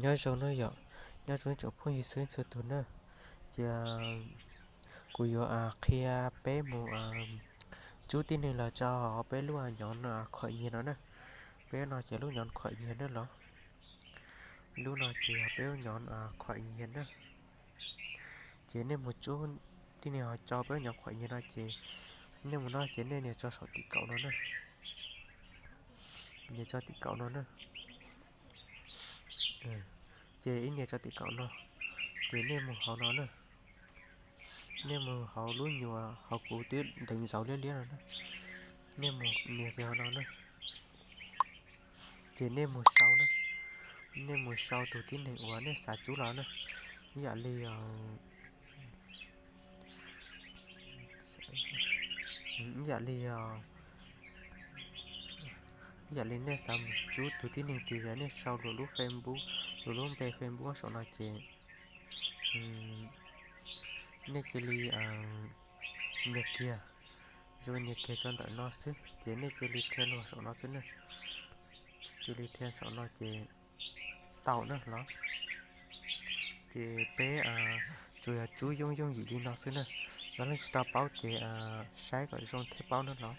Nyob zoo na yom, nyob zoo ib tsoom phooj ywg txhua txhua tus na. Ces kuv yuav qhia peb mus tsub tib neeg los tso peb lub nyob khuam nyiag no na. Peb no ces lub nyob khuam nyiag na los. Lub no ces peb lub nyob khuam nyiag na. Ces nej mus tsub tib neeg ho tso peb lub nyob khuam nyiag no ces nej mus no ces nej nias tso saum tim kaum no na. Nias tso tim kaum no na. Ces ib nias tso tim kaum no, ces nej mus hauv no na. Nej mus hauv lub nyuam hauv kuv twb nteev zaus liab liab no na. Nej mus nias kiag hauv no na. Ces nej mus sau na. Nej mus sau tus tib neeg uas nej xav tsub los na. Ib yam li ib yam li ib yam li nej xav mus tsub tus tib neeg twg yog nej sau luag lub Facebook, luag lub npe Facebook saum no ces nej cia li nias kiag, zoo nias kiag tso ntawm no xwb ces nej cia li thia luag saum no xwb na. Cia li thia saum no ces tau na los. Ces peb tsuas yog tsub yooj yooj yim li no xwb na. Yog leej tsis tau paub ces saib kom zoo thiaj paub na los.